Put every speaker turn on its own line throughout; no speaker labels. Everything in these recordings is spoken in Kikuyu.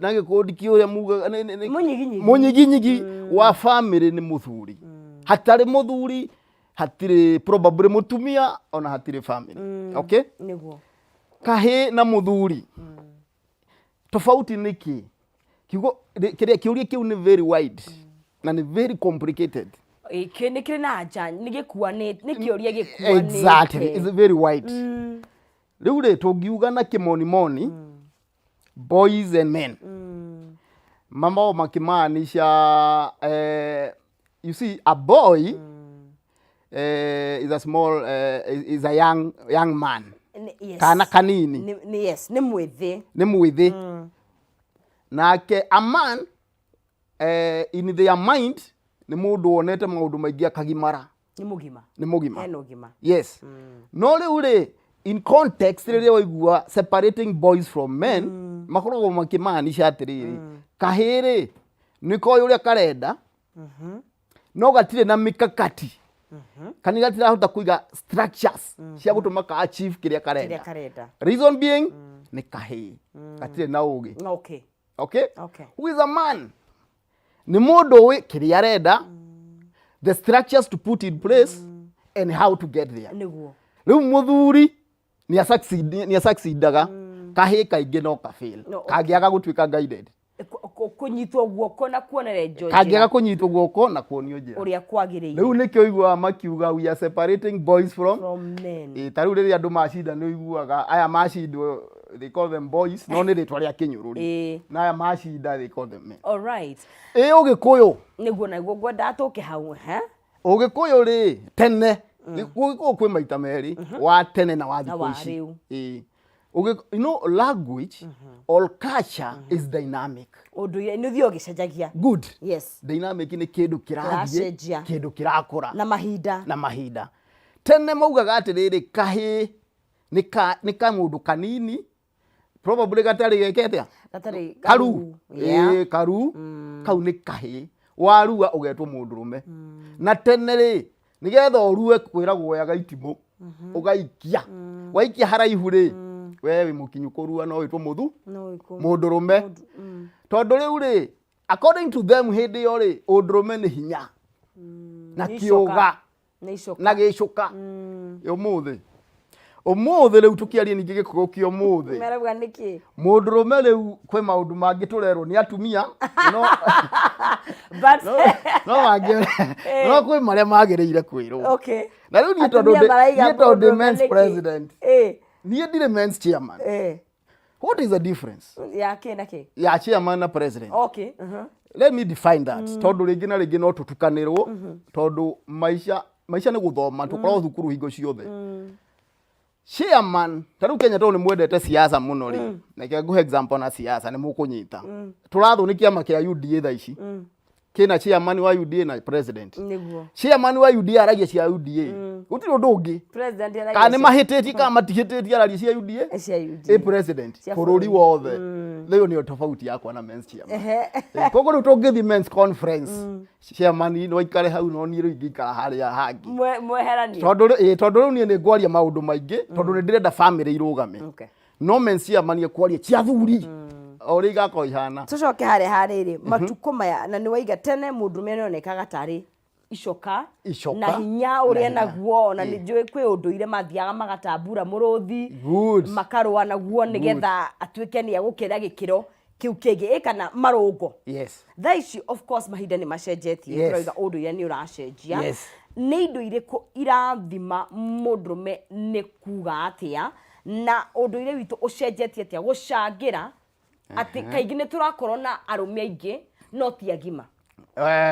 na gĩkũndi kĩ ũrĩa mugaga
Mũnyiginyigi.
Mũnyiginyigi wa family nĩ mũthuri. Hatarĩ mũthuri hatirĩ probably mũtumia, ona hatirĩ family, okay?
Nĩguo.
Kahĩ na mũthuri tofauti nĩ kĩ? Kiugo kĩrĩa kĩũria kĩu nĩ very wide na nĩ very complicated.
Ĩ, nĩ kĩrĩ na anja, nĩ gĩkuanĩte, nĩ kĩũria gĩkuanĩte.
Exactly, it's very wide. Rĩu rĩ, tũngiuga na kĩmonimoni, boys and men mamao makimaanisha, you see, a boy is a small is a young man.
Yes.
Kana kanini.
Yes, nĩ mwĩthĩ.
Nĩ mwĩthĩ. Nake a man, in their mind, nĩ mũndũ wonete maũndũ maingĩ, akagimara.
Nĩ mũgima.
Nĩ mũgima.
Hena ũgima.
Yes. No rĩu rĩ, in context, rĩrĩa waigua separating boys from men, makoragwo makĩmaanisha atĩrĩrĩ, kahĩĩ rĩ, nĩ koĩ ũrĩa karenda, no gatirĩ na mikakati, kana gatirahota kũiga structures cia gũtũma ka achieve kĩrĩa
kĩrĩa
karenda.
Karenda.
Reason being, nĩ kahĩĩ, gatirĩ na ũgĩ. Okay?
Okay.
Who is a man? Nĩ mũndũ ũĩ kĩrĩa arenda, the structures to put in place and how to get there. Rĩu mũthuri nĩ asucceedaga, kahĩĩ kaingĩ no kafail.
No, okay.
Kangĩaga gũtuĩka guided.
Kũnyitwo guoko na kuonererio
kangĩaga
njĩra
kũnyitwo guoko na kuonio njĩra
ũrĩa kwagĩrĩire.
Rĩu nĩkĩo ũiguaga makiuga, "We are separating boys from
from men."
Ĩ, ta rĩu rĩrĩa andũ macinda, nĩ ũiguaga aya macindwo, they call them boys, no nĩ rĩtwa rĩa kĩnyũrũri. Na aya macinda, they call them men.
All right.
Ĩ, ũgĩkũyũ.
Nĩguo, naguo ngwendaga tũke hau he.
Ũgĩkũyũ rĩ, tene ũgĩkũyũ kwĩ maita merĩ, wa tene na wa
Na
thikũ
wa
ici.
rĩu.
Ĩ. You know, language or culture is dynamic.
Ũndũire nĩ ũthiĩ ũgĩcenjagia.
Good. Dynamic nĩ kĩndũ kĩrathiĩ
Kĩracenjia.
kĩndũ kĩrakũra
na mahinda.
Na mahinda. Tene maugaga atĩrĩrĩ, kahĩĩ nĩ ka mũndũ kanini, probably gatarĩ geke atĩa?
Gatarĩ
karu. Ĩĩ, karu kau nĩ kahĩĩ. Warua ũgetwo mũndũrũme. Na tene rĩ, nĩgetha ũrue, kwĩragwo woyaga itimũ ũgaikia. Waikia haraihu rĩ, we wĩ mũkinyu kũrua, no wĩtwo mũthu
No wĩkwo
mũndũrũme. Tondũ rĩu rĩ, according to them, hĩndĩ ĩyo rĩ, ũndũrũme nĩ hinya na
Nĩ icoka.
kĩũga
Nĩ icoka.
Na gĩcũka. Ũmũthĩ rĩu tũkĩaria ningĩ gĩkũyũ kĩa ũmũthĩ,
Marauga nĩkĩ?
Mũndũrũme rĩu kwĩ maũndũ mangĩ tũrerwo nĩ atumia, no
But
no mangĩ, no kwĩ marĩa magĩrĩire kwĩrwo. Na rĩu niĩ tondũ
Atumia maraiga
niĩ tondũ ndĩ
mũndũrũme
men's
nĩkĩ?
president, niĩ ndirĩ men's chairman. What is the difference
Ya kĩ na kĩ?
Ya chairman na president. Let me define that, tondũ rĩngĩ na rĩngĩ no tũtukanĩrwo, tondũ maica nĩ gũthoma, tũkoragwo thukuru hingo ciothe. Chairman, ta rĩu Kenya, tondũ nĩ mwendete siasa mũno rĩ, reke ngũhe example na siasa nĩ mũkũnyita. Tũrathwo nĩ kĩama kĩa UDA thaa ici, kĩna chairman wa UDA na president. Chairman wa UDA aragia cia UDA, gũtirĩ ũndũ ũngĩ.
President aragia
Kana nĩ mahĩtĩtie kana matihĩtĩtie, araria cia UDA.
Cia UDA.
Ĩ, president
Cia
bũrũri
bũrũri.
wothe. Rĩu nĩyo tofauti yakwa na men's chairman. Koguo rĩu tũngĩthiĩ men's conference, chairman no aikare hau, no niĩ rĩu ingĩikara harĩa hangĩ.
Mweheranie.
Tondũ rĩu niĩ nĩ ngwaria maũndũ maingĩ, tondũ nĩ ndĩrenda family irũgame. No men's chairman ekwaria cia athuri o ũrĩa igakorwo ihana.
Tũcoke harĩa harĩrĩ matukũ maya, na nĩ waiga tene mũndũrũme nĩonekaga tarĩ icoka,
Icoka,
na hinya ũrĩa
na hinya.
Naguo ona nĩ njũĩ kwĩ ũndũire mathiaga magatambura mũrũthi, makarũa naguo nĩgetha atuĩke nĩ egũkĩra gĩkĩro kĩu kĩngĩ, ĩ kana marũngo. Thaa ici, of course, mahinda nĩ macenjetie. Tũrauga ũndũire nĩ ũracenjia. Nĩ indo irĩkũ irathima mũndũrũme nĩ kuga atĩa, na ũndũire witũ ũcenjetie atĩa gũcangĩra atĩ kaingĩ nĩ tũrakorwo na arũme aingĩ no ti agima?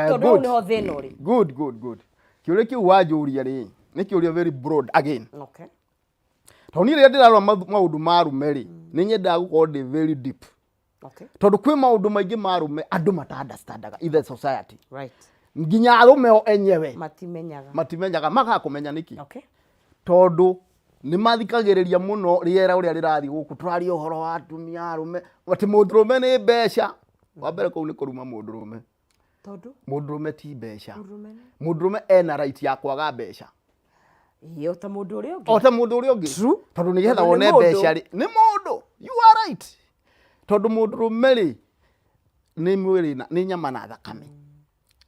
Tondũ hau nĩho thĩna ũrĩ.
Good, good, good. Kĩũria kĩu wanjũria rĩ, nĩ kĩũria very broad again, tondũ niĩ rĩrĩa ndĩrarora maũndũ ma arũme rĩ, nĩ nyendaga gũkorwo ndĩ very deep, tondũ kwĩ maũndũ maingĩ ma arũme andũ mata understandaga in the society, nginya arũme o enyewe
matimenyaga.
Matimenyaga, magaga kũmenya nĩkĩ,
tondũ
nĩ mathikagĩrĩria mũno rĩera ũrĩa rĩrathiĩ gũkũ. Tũraria ũhoro wa atumia, arũme, atĩ mũndũrũme nĩ mbeca. Wa mbere, kũu nĩ kũruma mũndũrũme.
Tondũ
Mũndũrũme ti mbeca.
Mũndũrũme nĩ
Mũndũrũme ena right ya kwaga mbeca.
Ĩĩ, o ta mũndũ ũrĩa ũngĩ.
O ta mũndũ ũrĩa ũngĩ.
True.
Tondũ nĩgetha
Tondũ nĩ
wone
mũndũ.
mbeca rĩ, nĩ mũndũ. You are right, tondũ mũndũrũme rĩ Nĩ mwĩrĩ nĩ nyama na thakame.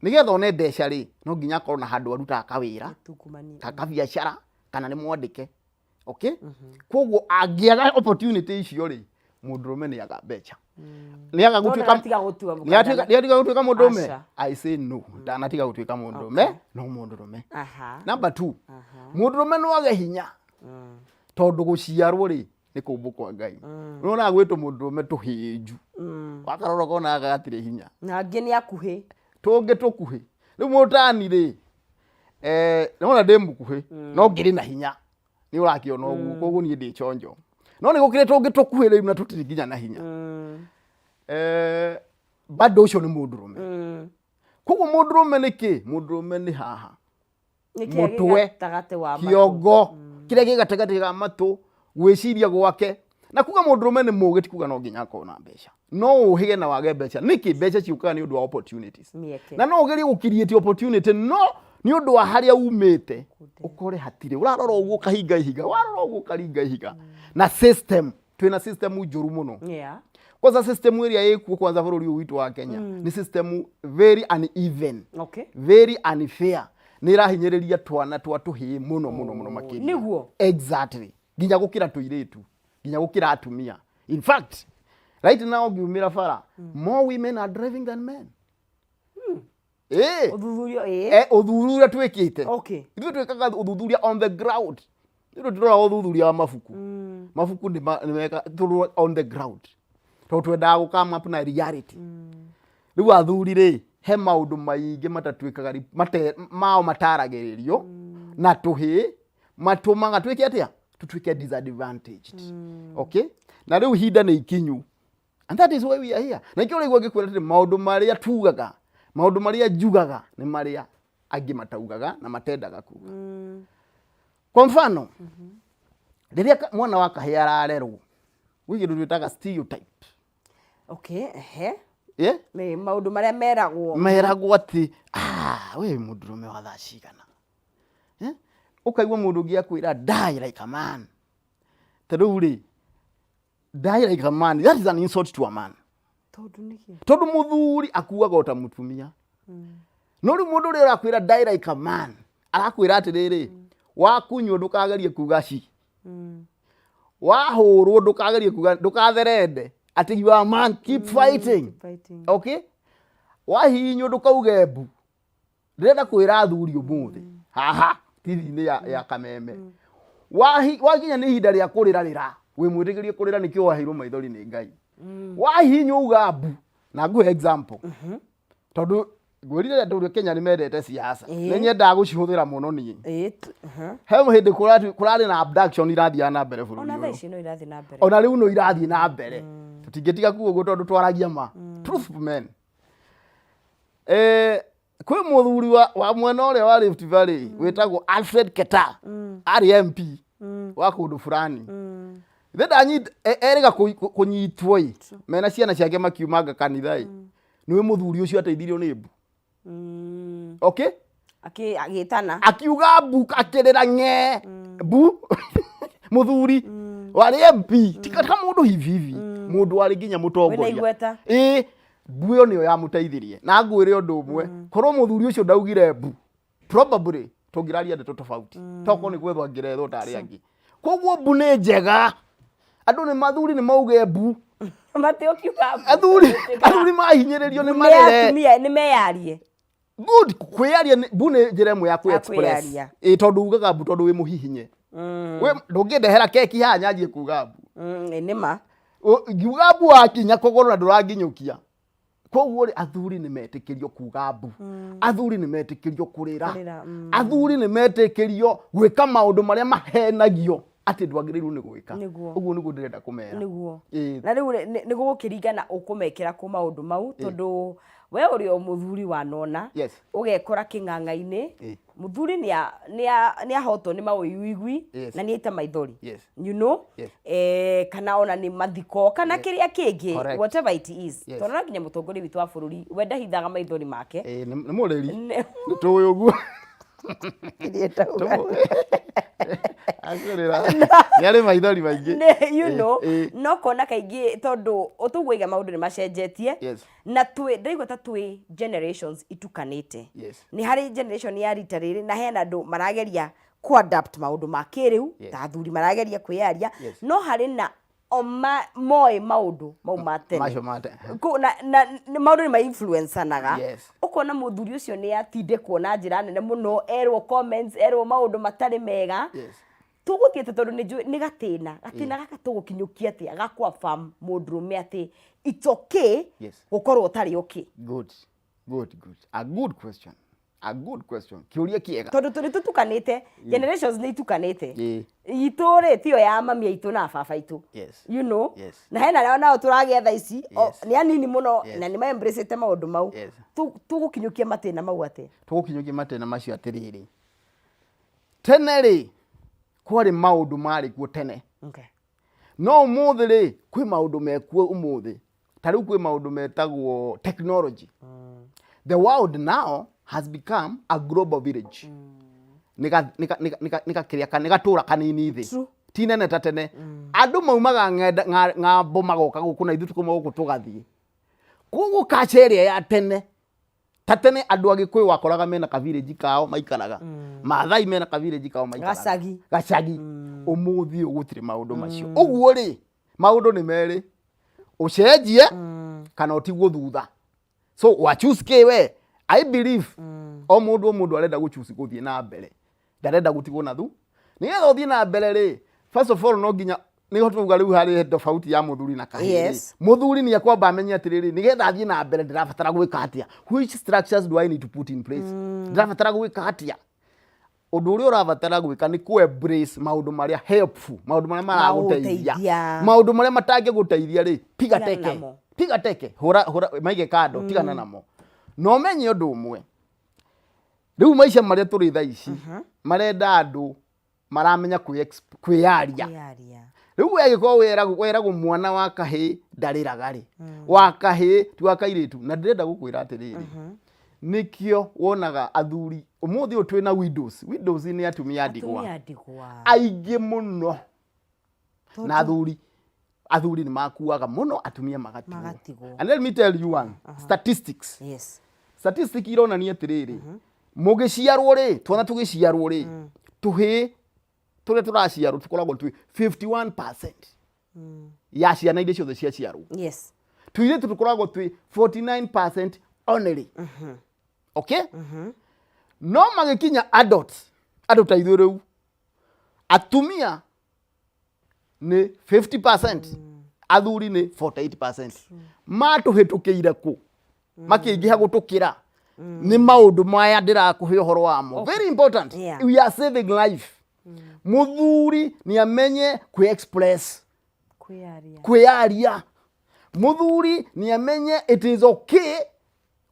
Nĩgetha one mbeca rĩ, no nginya akorwo na handũ arutaga kawĩra,
Tungumania.
ka kabiacara, kana nĩ mwandĩke. Okay, koguo angĩaga opportunity icio rĩ, mũndũrũme nĩ aga mbeca, nĩ aga
Tondũ
gũtuĩka
ndatiga gũtua
nĩ atiga nĩ atiga gũtuĩka mũndũrũme.
Aca.
I say no, ndanatiga gũtuĩka mũndũrũme, no mũndũrũme. Number two, mũndũrũme no age hinya tondũ gũciarwo rĩ nĩ kũmbũ kwa Ngai. Nĩwonaga gwĩtwo mũndũrũme tũhĩnju, wakarora ũkona gaka gatirĩ hinya.
Na angĩ nĩ akuhĩ.
Tũngĩ tũkuhĩ. Rĩu mũtani rĩ, nĩwona ndĩ mũkuhĩ no ngĩrĩ na hinya, nĩ ũrakĩona ũguo, koguo niĩ ndĩ chonjo. No nĩ gũkĩrĩ tũngĩ tũkuhĩ rĩu na tũtirĩ nginya na hinya. Bado ũcio nĩ mũndũrũme. Koguo mũndũrũme nĩ kĩ? Mũndũrũme nĩ haha.
Nĩ kĩrĩa gĩ
Mũtwe,
gatagatĩ wa matũ.
Kĩongo kĩrĩa gĩ gatagatĩ ga matũ, gwĩciria gwake. Na kuga mũndũrũme nĩ mũgĩ ti kuga no nginya akorwo na mbeca. No ũhĩge na wage mbeca. Nĩkĩ? Mbeca ciũkaga nĩ ũndũ wa opportunities.
Mĩeke.
Na no ũgerie gũ create opportunity, no nĩ ũndũ wa harĩa umĩte ũkore hatirĩ. Ũrarora ũguo ũkahinga ihiga, warora ũguo ũkaringa ihiga. Na system, twĩna system njũru mũno. Kwanza system ĩrĩa ĩkuo kwanza bũrũri ũyũ witũ wa Kenya nĩ system very uneven, very unfair. Nĩ ĩrahinyĩrĩria twana twa tũhĩĩ mũno mũno mũno makĩria.
Nĩguo.
Exactly. Nginya gũkĩra tũirĩtu, nginya gũkĩra atumia. In fact, right now ũngiumĩra bara, more women are driving than men. Ĩĩ.
Ũthuthuria ĩĩ.
Ũthuthuria twĩkĩte. Ithuĩ twĩkaga ũthuthuria on the ground. Ithuĩ tũroraga ũthuthuria wa mabuku. Mabuku nĩ meka tũrora on the ground. Tondũ twendaga gũ come up na reality. Rĩu athuri rĩ, he maũndũ maingĩ matatuĩkaga mao mataragĩrĩrio na tũhĩĩ matũmaga twĩke atĩa? Tũtuĩke disadvantaged. Okay? Na rĩu ihinda nĩ ikinyu. And that is why we are here. Na ikĩo ũraigua ngĩkwĩra atĩrĩ, maũndũ marĩa tugaga, maũndũ marĩa njugaga nĩ marĩa angĩ mataugaga na matendaga kuga. Kwa mfano, rĩrĩa mwana wa kahĩĩ ararerwo, gwĩ kĩndũ twĩtaga stereotype.
Okay, ehe.
Yeah?
Nĩ maũndũ marĩa meragwo.
Meragwo atĩ, we mũndũrũme wa thaa cigana. Eh? Ũkaigua mũndũ ũngĩ akwĩra die like a man. Ta rĩu rĩ, die like a man, that is an insult to a man.
Tondũ nĩkĩ?
Tondũ mũthuri akuaga o ta mũtumia. No rĩu mũndũ ũrĩa ũrakwĩra die like a man, arakwĩra atĩrĩrĩ, wakunywo ndũkagerie kuga ci. Wahũrwo ndũkagerie kuga, ndũkatherende, atĩ you are a man, keep fighting.
Keep fighting.
Okay? Wahihinywo ndũkauge mbu. Ndĩrenda kwĩra athuri ũmũthĩ haha TV-inĩ ya Kameme, wakinya nĩ ihinda rĩa kũrĩra rĩra, wĩ mwĩtĩkĩrie kũrĩra, nĩkĩo waheirwo maithori nĩ Ngai. Wahihinywo uga mbu, na ngũhe example tondũ ngwĩrire andũ ũrĩa Kenya nĩ mendete siasa, nĩ nyendaga gũcihũthĩra mũno niĩ. He hĩndĩ kũrarĩ na abduction irathiaga na mbere bũrũri
Ona thaa
ũyũ.
ici no irathiĩ na mbere.
Ona rĩu no irathiĩ na mbere. Tũtingĩtiga kuga ũguo tondũ twaragia ma. Truth men. Kwĩ mũthuri wa mwena ũrĩa wa Rift Valley wĩtagwo Alfred Keter, arĩ MP wa kũndũ fulani. Ithe erĩga kũnyitwo ĩ, mena ciana ciake makiumanga kanitha ĩ, nĩwe mũthuri ũcio ateithirio nĩ mbu. Okay?
Agĩtana.
Akiuga mbu, akĩrĩra ng'e mbu. Mũthuri warĩ MP, ti ta mũndũ hivi hivi, mũndũ warĩ nginya mũtongoria.
Wĩna igweta.
Ĩ, mbu ĩyo nĩyo yamũteithirie. Na ngwĩre ũndũ ũmwe, korwo mũthuri ũcio ndaugire mbu, probably tũngĩraria ndeto tofauti. Tokorwo nĩ gwethwo angĩrethwo ta arĩa angĩ. Koguo mbu nĩ njega. Andũ nĩ mathuri nĩ mauge mbu.
Matiũkiuga mbu.
Athuri mahinyĩrĩrio nĩ
Nĩ
marĩre.
atumia nĩ meyarie.
Good, kwĩyaria mbu nĩ njĩra ĩmwe ya kwĩ
Ya
express.
kwĩyaria.
Ĩ, tondũ ugaga mbu tondũ wĩ mũhihinye. We ndũngĩndehera keki haha nyanjie kuga mbu.
Ĩ, nĩ ma.
Ngiuga mbu wakinya kũgũrũ na ndũranginyũkia. Koguo rĩ, athuri nĩ metĩkĩrio kuga mbu. Athuri nĩ metĩkĩrio kũrĩra.
Kũrĩra.
Athuri nĩ metĩkĩrio gwĩka maũndũ marĩa mahenagio atĩ ndwagĩrĩirwo nĩ gwĩka.
Nĩguo.
Ũguo nĩguo ndĩrenda kũmera.
Nĩguo.
Ĩ.
Na rĩu rĩ, nĩ gũgũkĩringana ũkũmekĩra kũ maũndũ mau, tondũ we ũrĩ o mũthuri wanona, ũgekora kĩng'ang'a-inĩ, mũthuri nĩ ahotwo nĩ maũiguigui na nĩ aita maithori. You know? Kana ona nĩ mathiko, kana kĩrĩa kĩngĩ, whatever it is. Tondũ no nginya mũtongoria witũ wa bũrũri, we ndahithaga maithori make.
Ĩ, nĩ mũrĩri. Nĩ tũĩ ũguo.
Kĩrĩa ndauga.
Akũrĩra. Nĩ arĩ maithori maingĩ.
You know, no kona kaingĩ tondũ ũtũguo maũndũ nĩ macenjetie. Na twĩ ndaigua ta twĩ generations itukanĩte. Nĩ harĩ generation ya rita rĩrĩ na hena andũ marageria kũ adapt maũndũ ma kĩrĩu, ta athuri marageria kwĩyaria, no harĩ na o moĩ maũndũ mau ma tene.
Macio ma tene.
Na maũndũ nĩ ma-influence-anaga. Ũkona mũthuri ũcio nĩ atindĩkwo na njĩra nene mũno, erwo comments, erwo maũndũ matarĩ mega. Tũgũthiĩ atĩa, tondũ nĩ njũĩ nĩ gatĩna, gatĩna gaka tũgũkinyũkia atĩa ga kũ affirm mũndũrũme atĩ it's okay gũkorwo ũtarĩ okay?
Good. Good, good. A good question. A good question. Kĩũria kĩega.
Tondũ tũrĩ tũtukanĩte, generations nĩ itukanĩte. Itũ rĩ tiyo ya mami aitũ na baba aitũ. You know? Na hena arĩa nao tũragĩa thaa ici, nĩ anini mũno, na nĩ ma-embrace-ĩte maũndũ mau. Tũgũkinyũkia matĩna mau atĩa?
Tũgũkinyũkia matĩna macio atĩrĩrĩ. Tene rĩ, kwarĩ maũndũ marĩ kuo tene. No ũmũthĩ rĩ, kwĩ maũndũ mekuo ũmũthĩ. Ta rĩu kwĩ maũndũ metagwo technology. The world now has become a global village. Nĩ gakĩrĩa nĩ gatũra kanini thĩ. Ti nene ta tene. Andũ maumaga ng'enda ng'ambo magoka gũkũ na ithuĩ tukauma gũkũ tũgathiĩ. Koguo culture ĩrĩa ya tene, ta tene andũ a Gĩkũyũ wakoraga mena ka village kao maikaraga. Maathai mena ka village kao maikaraga.
Gacagi.
Gacagi. Ũmũthĩ ũyũ gũtirĩ maũndũ macio. Ũguo rĩ, maũndũ nĩ merĩ. Ũcenjie kana ũtigwo thutha. So wa choose kĩ we? I believe o mũndũ o mũndũ arenda gũ choose gũthiĩ na mbere. Ndarenda gũtigwo na thu. Nĩgetha ũthiĩ na mbere rĩ, first of all no nginya nĩho tuga rĩu harĩ tofauti ya mũthuri na kahĩĩ rĩ. Mũthuri nĩ ekwamba amenye atĩrĩrĩ, nĩgetha athiĩ na mbere ndĩrabatara gwĩka atĩa? Which structures do I need to put in place? Ndĩrabatara gwĩka atĩa? Ũndũ ũrĩa ũrabatara gwĩka nĩ kũ embrace maũndũ marĩa helpful, maũndũ marĩa maragũteithia.
Magũteithia.
Maũndũ marĩa matangĩgũteithia rĩ, piga
Tigana
teke.
namo.
Piga teke. Hũra, hũra, maige kando, tigana namo. Na ũmenye ũndũ ũmwe. Rĩu maica marĩa tũrĩ thaa ici, marenda andũ maramenya kwĩyaria.
Kwĩyaria.
Rĩu we angĩkorwo weragwo mwana wa kahĩĩ ndarĩraga rĩ, wa kahĩĩ ti wa kairĩtu, na ndĩrenda gũkwĩra atĩrĩrĩ, nĩkĩo wonaga athuri ũmũthĩ ũyũ twĩna widows. Widows nĩ atumia a ndigwa.
Atumia a ndigwa.
Aingĩ mũno. Na athuri nĩ makuaga mũno, atumia magatigwo.
Magatigwo.
And let me tell you one, statistics. Statistic ironania atĩrĩrĩ, mũgĩciarwo rĩ, twana tũgĩciarwo rĩ, tũhĩĩ tũrĩa tũraciarwo tũkoragwo twĩ 51% ya ciana iria ciothe ciaciarwo. Tũirĩtu tũkoragwo twĩ 49% only. Okay? No magĩkinya adults, andũ ta ithuĩ rĩu, atumia nĩ 50%, athuri nĩ 48%. Matũhĩtũkĩire kũ? Makĩingĩha gũtũkĩra. Nĩ maũndũ maya ndĩrakũhe ũhoro wamo. Very important. We are saving life. Mũthuri nĩ amenye kwĩ express.
Kwĩyaria.
Kwĩyaria. Mũthuri nĩ amenye it is okay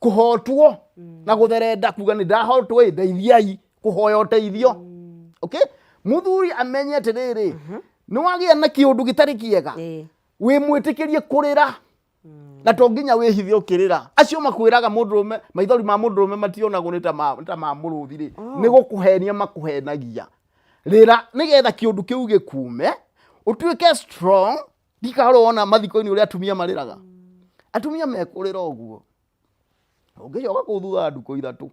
kũhotwo na gũtherenda kuga nĩ ndahotwo ĩ, ndeithiai, kũhoya ũteithio. Okay? Mũthuri amenye atĩrĩrĩ, nĩ wagĩa na kĩũndũ gĩtarĩ kĩega, wĩ mwĩtĩkĩrie kũrĩra. Na to nginya wĩhithe ũkĩrĩra. Acio makwĩraga mũndũrũme, maithori ma mũndũrũme mationagwo nĩ ta ma mũrũthi rĩ, nĩ gũkũhenia makũhenagia. Rĩra nĩgetha kĩũndũ kĩu gĩkume, ũtuĩke strong. Ndikarwo wona mathiko-inĩ ũrĩa atumia marĩraga. Atumia mekũrĩra ũguo. Ũngĩcoka kũu thutha wa ndukũ ithatũ,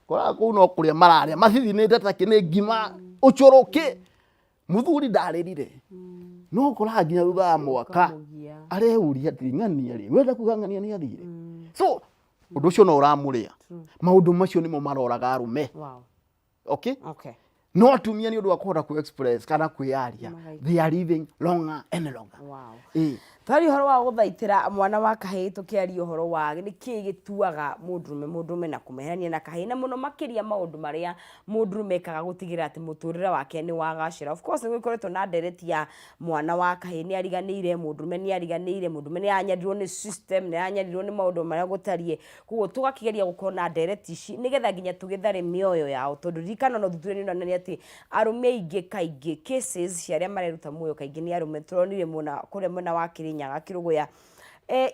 koraga kũu no kũrĩa mararĩa, mathithinĩte ta kĩ nĩ ngima, ũcũrũ kĩ. Mũthuri ndarĩrire. No ũkoraga nginya thutha wa mwaka,
Ũkamũgia.
areuria atĩ ng'ania rĩ, wenda kuga ng'ania nĩ athire. So, ũndũ ũcio no ũramũrĩa. Maũndũ macio nĩmo maroraga arũme. Okay? No atumia nĩ ũndũ wa kũhota kũ express kana kwĩyaria, they are living longer and longer.
Twaria ũhoro wa gũthaitĩra mwana wa kahĩĩ, tũkĩaria ũhoro wa nĩkĩĩ gĩtuaga mũndũrũme mũndũrũme na kũmeherania na kahĩĩ, na mũno makĩria maũndũ marĩa mũndũrũme ekaga gũtigĩrĩra atĩ mũtũrĩre wake nĩ wagacĩra. Of course nĩ gũkoretwo na ndereti ya mwana wa kahĩĩ nĩ ariganĩire, mũndũrũme nĩ ariganĩire, mũndũrũme nĩ aranyarirwo nĩ system, nĩ aranyarirwo nĩ maũndũ marĩa gũtariĩ. Koguo tũgakĩgeria gũkorwo na ndereti ici nĩgetha nginya tũgĩthare mĩoyo yao, tondũ ririkana ona ũthuthuria nĩ ũronania atĩ arũme aingĩ kaingĩ cases cia arĩa mareruta muoyo kaingĩ nĩ arũme. Tũronire mwena kũrĩa mwena wa Kĩrĩnyaga Kĩrũgũya,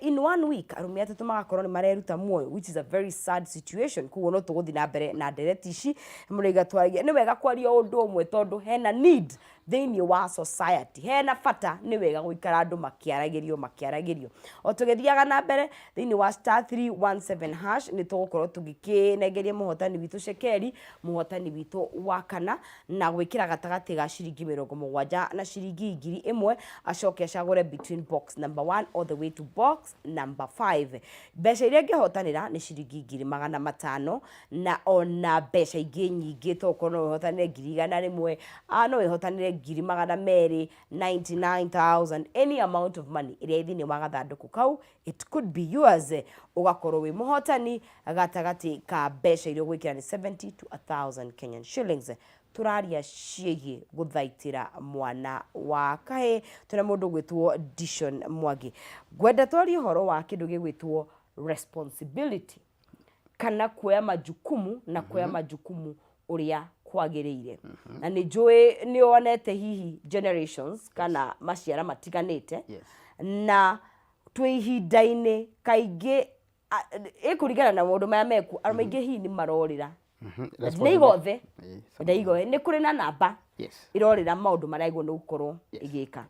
in one week arũme atatũ magakorwo nĩ mareruta muoyo, which is a very sad situation. Koguo no tũgũthiĩ na mbere na ndereti ici mũrĩiga twaragia. Nĩ wega kwaria ũndũ ũmwe tondũ hena need Thĩinĩ wa society hena bata, nĩ wega gũikara andũ makĩaragĩrio makĩaragĩrio. O tũgĩthiaga na mbere thĩinĩ wa *317# nĩ tũgũkorwo tũgĩkĩnengeria mũhotani witũ cekeri, mũhotani witũ wa kana, na gwĩkĩra gatagatĩ ga ciringi 70 na ciringi 1000, acoke acagũre between box number 1 all the way to box number 5. Mbeca iria angĩhotanĩra nĩ ciringi 500,000 na ona mbeca ingĩ nyingĩ, to ũkorwo no wĩhotanĩre 100,000, no wĩhotanĩre 299,000, any amount of money ĩrĩa ĩ thĩinĩ wa gathandũkũ kau, it could be yours, ũgakorwo wĩ mũhotani gatagatĩ ka mbeca iria ũgwĩkĩra nĩ 70 to 1000 Kenyan shillings. Tũraria ciĩgiĩ gũthaitĩra mwana wa kahĩĩ, twĩna mũndũ ũgwĩtwo Dishon Mwangi. Ngwenda twarie ũhoro wa kĩndũ gĩgwĩtwo responsibility kana kuoya majukumu na kuoya majukumu ũrĩa kwagĩrĩire. Na nĩ njũĩ nĩ wonete hihi generations kana maciara matiganĩte. Na twĩ ihinda-inĩ kaingĩ ĩkũringana na maũndũ maya mekuo, andũ maingĩ hihi nĩ marorĩra. Na nĩ igothe, nĩ igothe, nĩ kũrĩ na namba irorĩra maũndũ marĩa agĩrĩirwo nĩ gũkorwo ĩgĩka.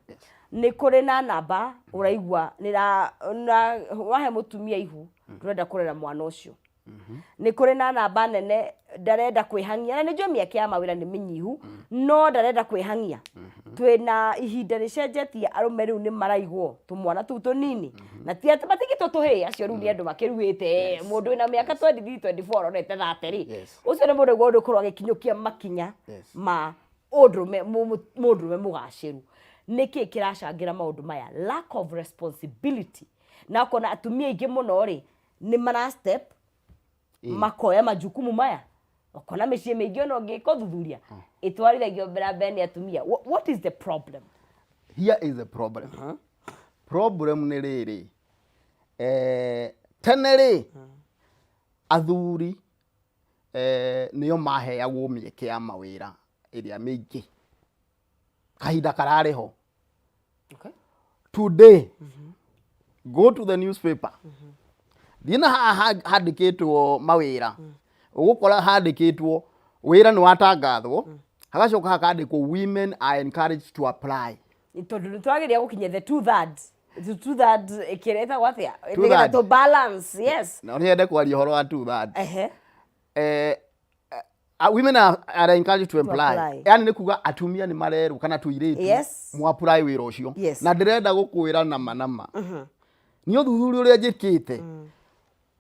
Nĩ kũrĩ na namba ũraigua nĩ wahe mũtumia ihu, ndũrenda kũrera mwana ũcio. Nĩ kũrĩ na namba nene ndarenda kwĩhang'ia, na nĩ njũĩ mĩeke ya mawĩra nĩ mĩnyihu, no ndarenda kwĩhang'ia. Twĩna ihinda rĩcenjetie, arũme rĩu nĩ maraigwo tũmwana tũu tũnini, na ti atĩ matigĩtwo tũhĩĩ, acio rĩu nĩ andũ makĩruĩte. Mũndũ wĩna mĩaka 23, 24 arorete 30 rĩ, ũcio nĩ mũndũ ũguo ũkorwo agĩkinyũkia makinya ma ũndũrũme, mũndũrũme mũgacĩru. Nĩkĩ kĩracangĩra maũndũ maya? Lack of responsibility. Na ũkona atumia aingĩ mũno rĩ, nĩ mara step makoya majukumu maya. Ũkona mĩciĩ mĩingĩ ona ũngĩka ũthuthuria ĩtwarithagio mbere na mbere nĩ atumia. What is the problem?
Here is the problem. Problem nĩ rĩrĩ, tene rĩ, athuri nĩo maheagwo mĩeke ya mawĩra ĩrĩa mĩingĩ kahinda kararĩ ho. Today, go to the newspaper, thiĩ na haha handĩkĩtwo mawĩra, ũgũkora handĩkĩtwo wĩra nĩ watangathwo, hagacoka hakandĩkwo "Women are encouraged to apply."
Tondũ nĩ tũrageria gũkinyia the two thirds, the two thirds ĩkĩrĩa ĩtagwo atĩa?
Two
Nĩgetha
third.
to balance, yes.
Na nĩ nyende kwaria ũhoro wa two thirds. Women are encouraged to apply.
Apply.
Yani nĩ kuga atumia nĩ marerwo kana tũirĩtu mu apply wĩra ũcio. Na ndĩrenda gũkwĩra nama nama nĩ ũthuthuria ũrĩa njĩkĩte,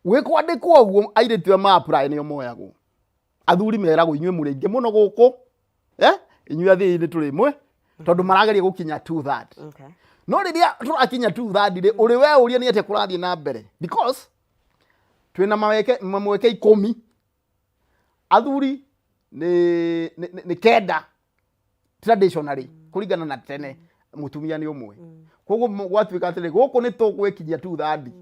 gwĩ kwandĩkwo ũguo, airĩtu arĩa ma apply nĩo moyagwo. Athuri meragwo, "Inyuĩ mũrĩ aingĩ mũno gũkũ, inyuĩ athĩĩ nĩ tũrĩ mwe," tondũ marageria gũkinya two third. No rĩrĩa tũrakinya two third rĩ, ũrĩ we ũria nĩ atĩa kũrathiĩ na mbere, because twĩna maweke mamweke 10, athuri nĩ 9 traditionally, kũringana na tene, mũtumia nĩ ũmwe. Koguo gwatuĩka atĩrĩ, gũkũ nĩ tũgwĩkinyia two third,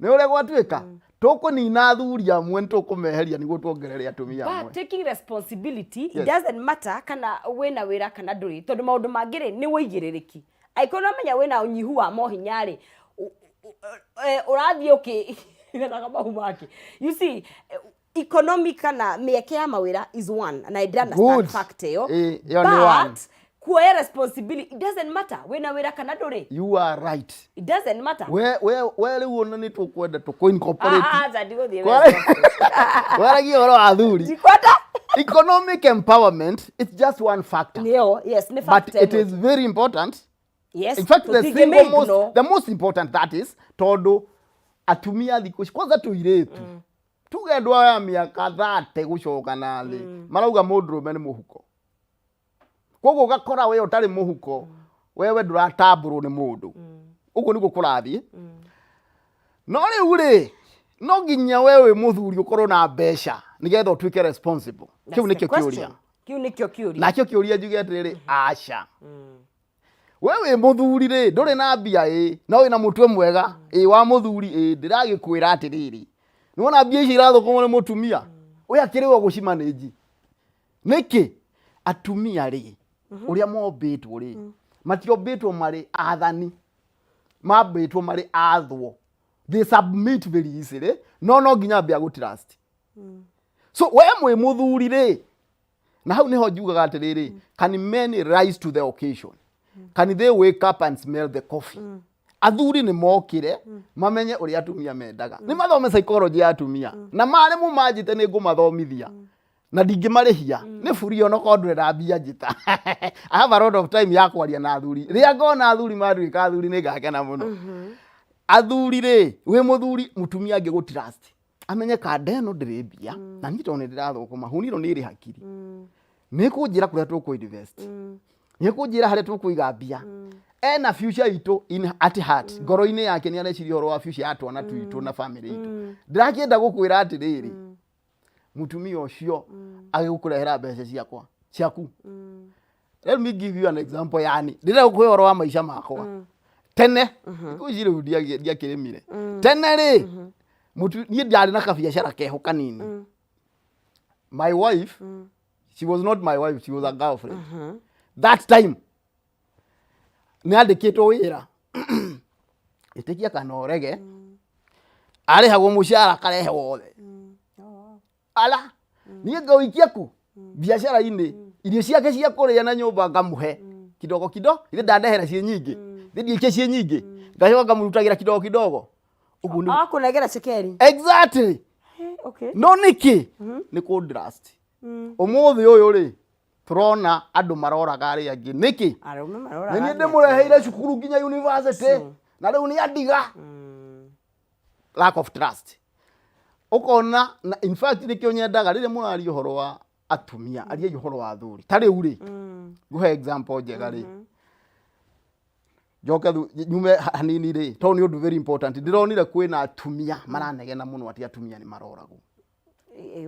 nĩ ũrĩa gwatuĩka tũkũnina athuri amwe, nĩ tũkũmeheria nĩguo tuongerere atumia amwe.
But taking responsibility, it doesn't matter kana wĩna wĩra kana ndũrĩ, tondũ maũndũ mangĩ rĩ, nĩ wũigĩrĩrĩki. Angĩkorwo nĩwamenya wĩna ũnyihu wa mohinya rĩ, ũrathiĩ ũkĩganaga mahu make. You see, economic kana mĩeke ya mawĩra is one, and I understand fact ĩyo.
Ĩyo nĩ one.
But kuoya responsibility, it doesn't matter wĩna wĩra kana ndũrĩ.
You are right.
It doesn't matter.
We rĩu ona nĩ tũkwenda tũkũ incorporate.
Ah, acha ndigũthiĩ.
Kwaragia ũhoro wa athuri.
Ndikwenda.
Economic empowerment, it's just one factor.
Nĩyo, yes, nĩ
But
factor
it
ĩmwe.
is very important. In fact, the
tũtingĩ
single most,
ignore.
the most important, that is, tondũ atumia thikũ ici, kwanza tũirĩtu, tuge andũ aya mĩaka 30 gũcoka na thĩ, marauga mũndũrũme nĩ mũhuko. Koguo ũgakora we ũtarĩ mũhuko, wewe ndũratambũrwo nĩ mũndũ. Ũguo nĩguo kũrathiĩ. No rĩu rĩ, no nginya we wĩ mũthuri ũkorwo na mbeca nĩgetha ũtuĩke responsible? Kĩu
That's the
nĩkĩo
question.
kĩũria.
Kĩu nĩkĩo kĩũria.
Nakĩo kĩũria njuge atĩrĩrĩ, aca, we wĩ mũthuri rĩ, ndũrĩ na mbia ĩ, no wĩna mũtwe mwega ĩ wa mũthuri ĩ, ndĩragĩkwĩra atĩrĩrĩ, nĩwona mbia ici irathũkũmwo nĩ mũtumia we akĩrĩ we gũcimanĩnji nĩkĩ? Atumia rĩ, ũrĩa mombĩtwo rĩ, matiombĩtwo marĩ athani, mambĩtwo marĩ athwo. They submit very easily, no no nginya ambia gũ trust. So we mwĩ mũthuri rĩ, Na hau nĩho njugaga atĩrĩrĩ, can men rise to the occasion? Can they wake up and smell the coffee? Athuri nĩ mokĩre mamenye ũrĩa atumia mendaga, nĩ mathome psychology ya atumia, na marĩ mũmanjĩte nĩ ngũmathomithia na ndingĩmarĩhia, nĩ buri onokorwo ndũrenda mbia njĩta. I have a lot of time ya kwaria na athuri. Rĩrĩa ngona athuri matuĩka athuri nĩ ngakena mũno. Athuri rĩ, wĩ mũthuri, mũtumia angĩ gũ trust amenye kanda ĩno ndĩrĩ mbia na niĩ tondũ nĩ ndĩrathũkũma huniro nĩ ĩrĩ hakiri, nĩ kũnjĩra kũrĩa tũkũ invest, nĩ kũnjĩra harĩa tũkũiga mbia, ena future itũ in at heart, ngoro-inĩ yake nĩ areciria ũhoro wa future ya twana twitũ na family itũ. Ndĩrakĩenda gũkwĩra atĩrĩrĩ, mũtumia ũcio agĩgũkũrehera mbeca ciakwa ciaku. Let me give you an example. Yani ndĩrenda gũkũhe ũhoro wa maica makwa tene. Thikũ ici rĩu ndiakĩrĩmire. Tene rĩ, niĩ ndiarĩ na kabiacara keho kanini. My wife, she was not my wife, she was a girlfriend that time, nĩ andĩkĩtwo wĩra. Ĩtĩkia kana ũrege, arĩhagwo mũcara akarehe wothe. Ala niĩ ngauikia ku biacara-inĩ, irio ciake cia kũrĩa na nyũmba ngamũhe kidogo kidogo. Ithe ndandehera ciĩ nyingĩ, ithe ndiĩkie ciĩ nyingĩ, ngacoka ngamũrutagĩra kidogo kidogo ũguo nĩ
Akũnengera cekeri?
Exactly. No nĩkĩ nĩ kũ trust. Ũmũthĩ ũyũ rĩ, tũrona andũ maroraga arĩa angĩ nĩkĩ?
Arũme maroraga.
Nĩ niĩ ndĩmũreheire cukuru nginya university na rĩu nĩ andiga. Lack of trust. Ũkona na in fact nĩkĩo nyendaga rĩrĩa mũraria ũhoro wa atumia, ariai ũhoro wa athuri. Ta rĩu rĩ, ngũhe example njega rĩ, njoke nyume hanini rĩ, tondũ nĩ ũndũ very important. Ndĩronire kwĩna atumia maranegena mũno atĩ atumia nĩ maroragwo.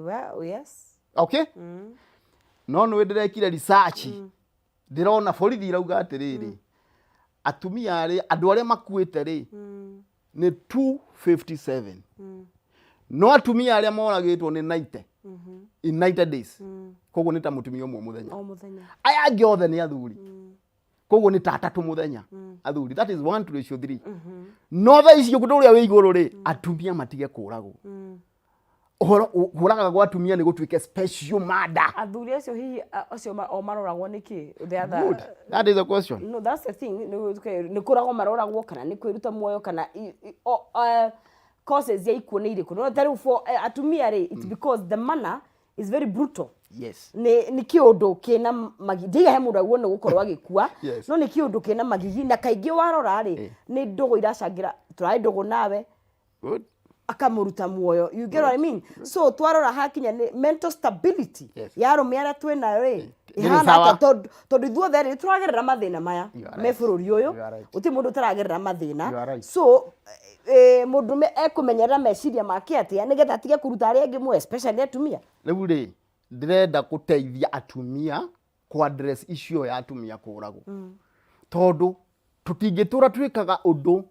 Well, yes.
Okay, no nĩ ndĩrekire research, ndĩrona borithi irauga atĩrĩrĩ, atumia arĩa, andũ arĩa makuĩte rĩ, nĩ 257, no atumia arĩa moragĩtwo nĩ 90 in 90 days. Koguo nĩ ta mũtumia ũmwe mũthenya.
O mũthenya.
Aya angĩ othe nĩ athuri, koguo nĩ ta atatũ mũthenya athuri. That is 1 to ratio 3. No thaa ici ũndũ ũrĩa wĩ igũrũ rĩ, atumia matige kũragwo. Ũhoro kũraga gwa atumia nĩ gũtuĩke special murder.
Athuri acio hihi acio o maroragwo nĩkĩ? The other
Good, that is a question.
No, that's the thing. Nĩ kũragwo maroragwo kana nĩ kwĩruta muoyo kana causes ya ikuũ nĩ irĩkũ? No ta rĩu for atumia rĩ, it's because the manner is very brutal. Nĩ kĩũndũ kĩna magi, ndiga he mũndũ aguo nĩ gũkorwo agĩkua. No nĩ kĩũndũ kĩna magigi, na kaingĩ warora rĩ, nĩ ndũgũ iracangĩra. Tũrarĩ ndũgũ nawe, akamũruta muoyo, you get what I mean? So twarora hakinya nĩ mental stability ya arũme arĩa twĩ nayo rĩ,
Ndĩrĩ
ĩhana
sawa.
atĩa? Tondũ ithuothe rĩ, tũragerera mathĩna maya
You are
me
right.
bũrũri ũyũ.
You are right.
Gũtirĩ mũndũ ũtaragerera mathĩna.
You are right.
So mũndũrũme ekũmenyerera meciria make atĩa nĩgetha atige kũruta arĩa angĩ muoyo, especially atumia?
Rĩu rĩ, ndĩrenda gũteithia atumia kũ address issue ya atumia kũragwo, tondũ tũtingĩtũra twĩkaga ũndũ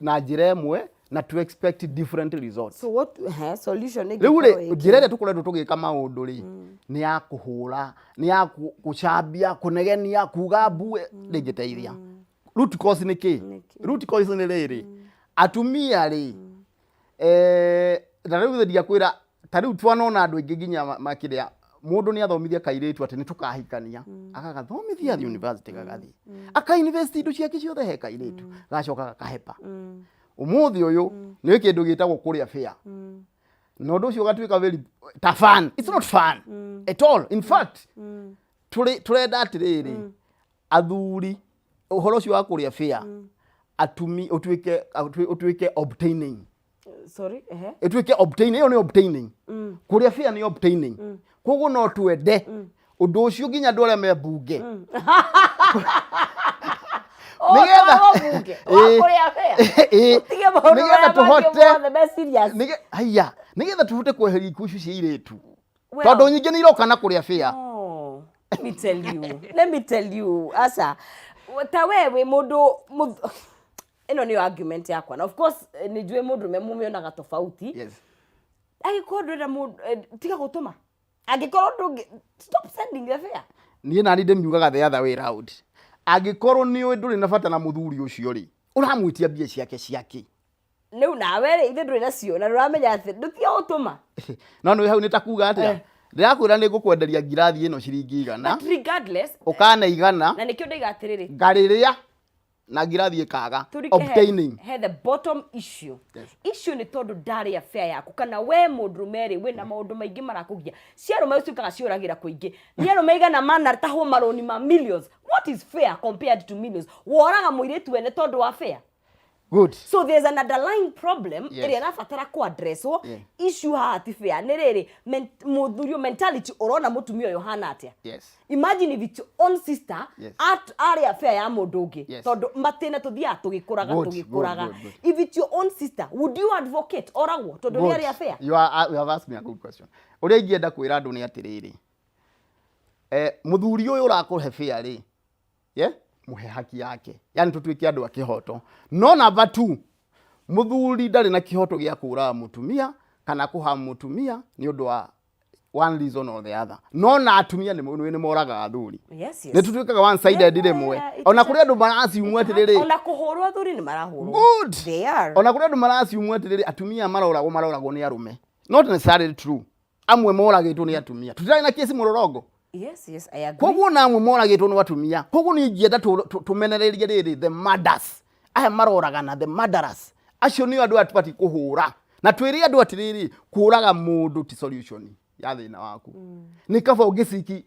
na njĩra ĩmwe na to expect different results.
So what solution
Rĩu
ĩngĩkorwo
rĩ,
ĩ
njĩra ĩrĩa tũkoretwo tũgĩka maũndũ rĩ, nĩ ya kũhũra, nĩ ya gũcambia, kũnegenia, kuga mbue, ndĩngĩteithia. Root cause nĩ kĩ?
Nĩ kĩ?
Root cause nĩ rĩrĩ, atumia rĩ, na rĩu ndiakwĩra, ta rĩu twanona andũ aingĩ nginya makĩrĩa mũndũ nĩ athomithia kairĩtu atĩ nĩ tũkahikania, agagathomithia university, gagathiĩ aka invest indo ciake ciothe he kairĩtu, gacoka gakahepa. Ũmũthĩ ũyũ nĩ kĩndũ gĩtagwo kũrĩa fare, na ũndũ ũcio ũgatuĩka very ta fun. It's not fun at all. In fact, tũrenda atĩrĩrĩ, athuri, ũhoro ũcio wa kũrĩa fare atumi ũtuĩke obtaining.
Sorry, ehe.
Ĩtuĩke obtaining. Ĩyo nĩ obtaining. Kũrĩa fare nĩ obtaining. Koguo no twende ũndũ ũcio nginya andũ arĩa me mbunge
Oh, twarwo mbunge
Ĩĩ.
wa kũrĩa fare.
Ĩĩ.
Ũtige maũndũ
Nĩgetha
marĩa mangĩ mothe me serious.
Haiya, nĩgetha tũhote kweheria ikuũ icio cia irĩtu,
Well,
tondũ nyingĩ nĩ iroka na kũrĩa fare.
Oh, let me tell you, let me tell you, asa ta we wĩ mũndũ ĩno nĩyo argument yakwa, na of course nĩ njũĩ mũndũrũme mũmĩonaga tofauti. Angĩkorwo ndũrenda mũndũ, tiga gũtũma. Angĩkorwo ndũngĩ, stop sending the fare.
Niĩ nani ndĩmiugaga the other way round. Angĩkorwo nĩ ũĩ ndũrĩ na bata na mũthuri ũcio rĩ, ũramwĩtia mbia ciake ciake?
Rĩu nawe rĩ, ithe ndũrĩ nacio na ndũramenya atĩ ndũtiga gũtũma.
No nĩ hau nĩ ta kuga atĩa? Ndĩrakwĩra nĩ ngũkwenderia ngirathi ĩno ciringi 100.
But regardless,
Ũkane 100.
Na nĩkĩo ndaiga atĩrĩrĩ,
Ngarĩrĩa na ngirathi ĩkaga.
Tũrike
Obtaining.
He the bottom issue. Issue nĩ tondũ ndarĩa fare yaku, kana we mũndũrũme rĩ, wĩna maũndũ maingĩ marakũgia. Cia arũme cituĩkaga ciũragĩra kũingĩ. Nĩ arũme 100 manatahwo marũni ma millions. What is fair compared to millions? Woraga mũirĩtu wene tondũ wa fare. So there's an underlying problem ĩrĩa ĩrabatara kũ addresswo. Issue haha ti fair, nĩ rĩrĩ, mũthuri ũyũ mentality, ũrona mũtumia ũyũ hana atĩa? Imagine if it's your own sister arĩa fair ya mũndũ ũngĩ. Tondũ matĩna tũthiaga tũgĩkũraga, tũgĩkũraga. If it's your own sister, would you advocate oragwo tondũ nĩ
Good.
arĩa fair?
You have asked me a good question. Ũrĩa ingĩenda kwĩra andũ nĩ atĩrĩrĩ, mũthuri ũyũ ũrakũhe fare rĩ, yeah? Mũhe haki yake, yani tũtuĩke andũ a kĩhoto. No number two, mũthuri ndarĩ na kĩhoto gĩa kũraga mũtumia kana kũha mũtumia nĩ ũndũ wa one reason or the other. No na atumia nĩ moragaga athuri. Nĩ tũtuĩkaga one sided rĩmwe. Ona kũrĩ andũ maraciumwo atĩrĩrĩ,
Ona kũhũrwo athuri nĩ marahũrwo. They are.
Ona kũrĩ andũ maraciumwo atĩrĩrĩ, atumia maroragwo nĩ arũme. Not necessarily true. Amwe moragĩtwo nĩ atumia. Tũtirarĩ na kesi mũrorongo.
Yes, I agree.
Koguo na amwe moragĩtwo nĩ atumia. Koguo niĩ ingĩenda tũmenererie rĩrĩ, the murders aya maroragana, the murderers acio nĩo andũ aya tũbatiĩ kũhũra, na twĩre andũ atĩrĩrĩ, kũraga mũndũ ti solution ya thĩna waku. Nĩ kaba ũngĩciki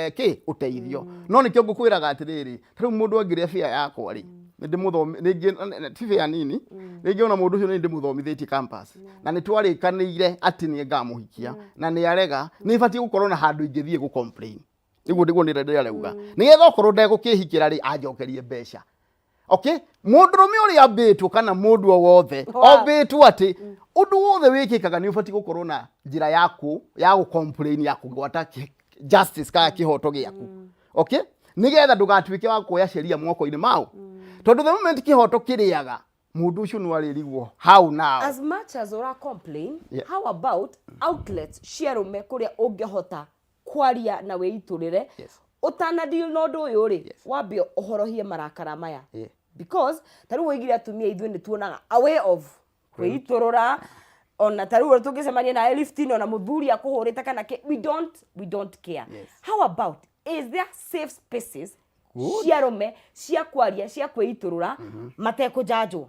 kĩ ũteithio. No nĩkĩo ngũkwĩraga atĩrĩrĩ, ta rĩu mũndũ angĩrĩa bĩa yakwa rĩ, nĩ ti bĩa nini, rĩngĩ ona mũndũ ũcio nĩ ndĩmũthomithĩtie campus na nĩ twarĩkanĩire atĩ nĩ ngamũhikia na nĩ arega, nĩ batiĩ gũkorwo na handũ ingĩthiĩ gũ complain. Nĩguo ndĩrauga, nĩgetha okorwo ndegũkĩhikĩra rĩ, anjokerie mbeca. Okay, mũndũrũme ũrĩa ambĩtwo kana mũndũ o wothe ombĩtwo atĩ ũndũ wothe wĩkĩkaga nĩ ũbatiĩ gũkorwo na njĩra yaku ya gũ complain, ya kũgwata justice kana kĩhoto gĩaku. Okay, nĩgetha ndũgatuĩke wa kuoya sheria moko-inĩ mao, tondũ the moment kĩhoto kĩrĩaga mũndũ ũcio no arĩrigwo how now.
As much as ura complain, how about outlets cia arũme kũrĩa ũngĩhota kwaria na wĩitũrĩre ũtana deal na ũndũ ũyũ rĩ, wambe ũhorohie marakara maya? Because ta rĩu woigire atumia ithuĩ nĩ tuonaga a way of kwĩitũrũra, ona ta rĩu tũngĩcemania nawe lift-inĩ, ona mũthuri akũhũrĩte kana kĩ, we don't care. How about, is there safe spaces cia arũme cia kwaria, cia kwĩitũrũra matekũjanjwo?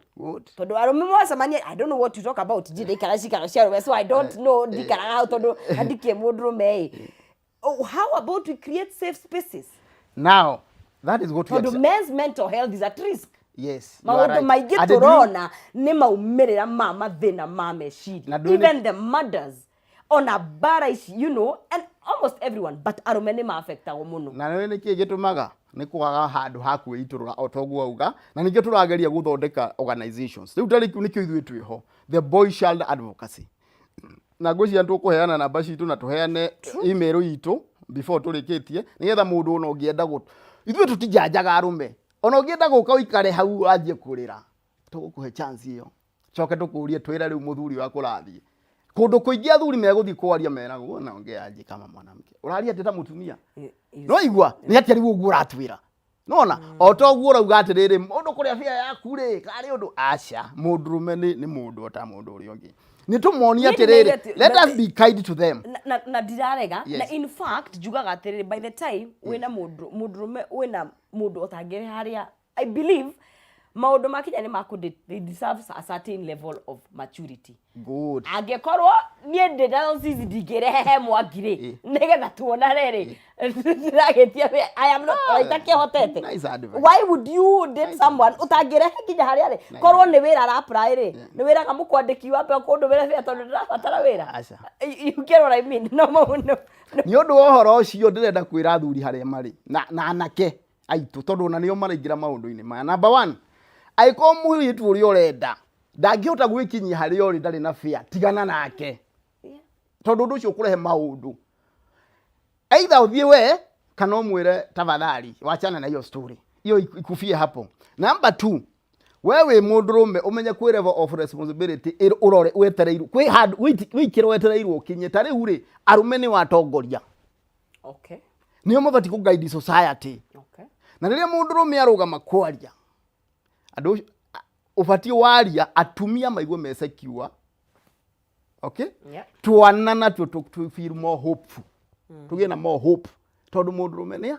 Tondũ arũme mwacemania, I don't know what you talk about. Ndirĩ cikaro cia arũme, so I don't know. Ndikaraga hau tondũ na ndikĩĩ mũndũrũme ĩ. Oh, how about we create safe spaces?
Now that is what we
Tondũ
are
men's mental health is at risk.
Yes, you are
Maũndũ
right.
maingĩ
And do you-
tũrona nĩ maumĩrĩra ma mathĩna ma meciria.
Na ndũĩ
Even the murders, ona mbara ici, and almost everyone, but arũme nĩ maaffectagwo mũno.
Na nĩ nĩkĩ gĩtũmaga? Nĩ kwaga handũ ha kwĩitũrũra, o toguo auga, na nĩkĩo tũrageria gũthondeka organizations rĩu. Ta rĩu nĩkĩo ithuĩ twĩho, the Boy Child Advocacy, na ngwĩciria tũkũheana namba citũ na tũheane email itũ before tũrĩkĩtie, nĩgetha mũndũ ona ũngĩenda gũ ithuĩ tũtijanjaga arũme, ona ũngĩenda gũka ũikare hau wanjie kũrĩra, tũgũkũhe chance ĩyo, coke tũkũrie, twĩre rĩu mũthuri waku ũrathiĩ kũndũ kũingĩ, athuri megũthiĩ kwaria meragwo, "Naongea aje kama mwanamke? Ũraria atĩ ta mũtumia?" No igua nĩ atĩa rĩu ũguo ũratwĩra? Nona o ta ũguo ũrauga atĩrĩrĩ, mũndũ kũrĩa bia yaku rĩ, karĩ ũndũ aca. Mũndũrũme nĩ mũndũ o ta mũndũ ũrĩa ũngĩ, nĩ tũmonie
Niĩ
atĩrĩrĩ,
ndĩraigua
let us be kind to them.
Na ndirarega. Na in fact njugaga atĩrĩrĩ, by the time wĩna mũndũ mũndũrũme, wĩna mũndũ ũtangĩrĩ harĩa, I believe maũndũ makinya nĩ makũ they deserve a certain level of maturity. Angĩkorwo niĩ ndĩ na cici ndingĩrehe he mwaki rĩ, nĩgetha tuonane rĩ, ndĩragĩtia I am not itakĩhotete.
Nice advice.
Why would you date someone ũtangĩrehe nginya harĩa rĩ, korwo nĩ wĩra ara apply rĩ, nĩ wĩraga mũkwandĩki wambe kũndũmĩre wĩra tondũ ndĩrabatara wĩra?
Aca.
You get what I mean? No.
Nĩ ũndũ wa ũhoro ũcio, ndĩrenda kwĩra athuri harĩa marĩ na anake aitũ, tondũ ona nĩo maraingĩra maũndũ-inĩ maya. Number one, angĩkorwo mũirĩtu ũrĩa ũrenda ndangĩhota gwĩkinyia harĩa ũrĩ, ndarĩ na fare, tigana nake, tondũ ũndũ ũcio ũkũrehe maũndũ. Either ũthiĩ we kana ũmwĩre, "Tafadhali wachana na hiyo story hiyo, ikufie hapo." Number two, we wĩ mũndũrũme, ũmenye kwĩ level of responsibility ũrore wetereirwo, kwĩ handũ wĩikĩro wetereirwo ũkinye. Ta rĩu rĩ, arũme nĩ watongoria, nĩo mabatiĩ kũ guide society. Na rĩrĩa mũndũrũme arũgama kwaria, andũ ũbatiĩ waria, atumia maigue me secure. Okay.
Yeah.
Twana natuo to feel more hopeful, tũgĩe na more hope tondũ mũndũrũme nĩa